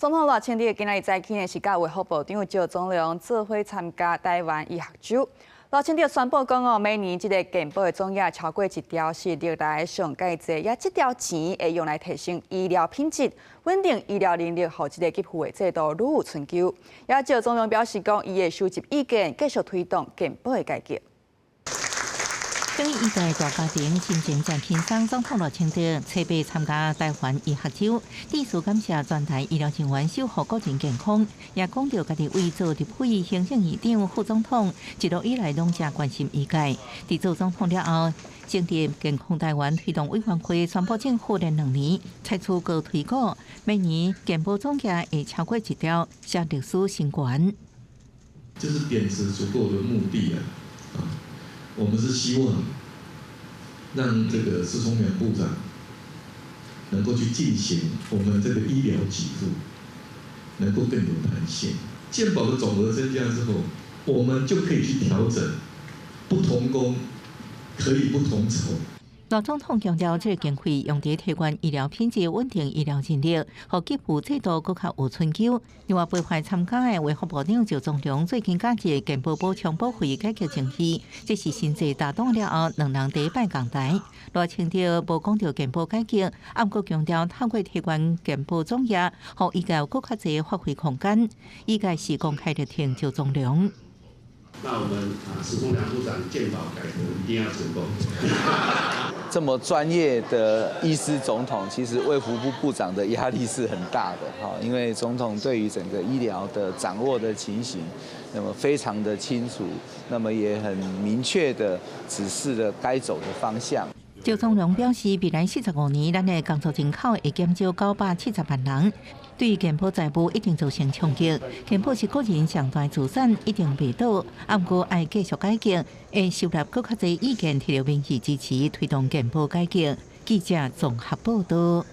總統賴清德今仔日早起呢是佮衛福部長趙宗龍做伙參加臺灣醫學週。賴清德宣布講哦，每年這個健保的總額超過一兆是歷來上蓋濟，也這條錢會用來提升醫療品質、穩定醫療能力，予這個給付的制度愈有春秋。也趙宗龍表示講，伊會收集意見，繼續推動健保的改革。等醫界大家庭心情誠輕鬆，總統賴清德初八參加臺灣醫學週，致詞感謝全台醫療人員守護國人健康，也講著家己為做立委、行政院長、副總統，一路以來攏誠關心醫界。佇做總統了後，成立健康臺灣推動委員會，宣布政府連兩年採取高推估，每年健保總額會超過一兆，寫歷史新高。這是點子足夠的目的啊！我們是希望讓這個施崇良部長能夠去進行我們這個醫療給付，能夠更有彈性。健保的總額增加之後，我們就可以去調整不同工可以不同酬。賴總統強調，這個經費用佇提懸醫療品質、穩定醫療人力，予給付制度閣較有春秋。另外，陪伴參加的衛福部長趙宗龍最近加入健保補充保費改革程序，這是新制大黨了後兩人第一擺仝台。賴清德無講著健保改革，毋過強調透過提懸健保總額，予醫界有閣較濟發揮空間。醫界是公開力挺趙宗龍。那我們啊，施崇良部長健保改革一定要成功。這麼專業的醫師總統，其實衛福部部長的壓力是很大的哈，因為總統對於整個醫療的掌握的情形，那麼非常的清楚，那麼也很明確的指示了該走的方向。趙宗龍表示，未來45年，咱的工作人口會減少970萬人，對健保財務一定造成衝擊。健保是國人上大資產，一定袂倒。毋過愛繼續改革，會收納閣較濟意見，提著民意支持，推動健保改革。記者綜合報道。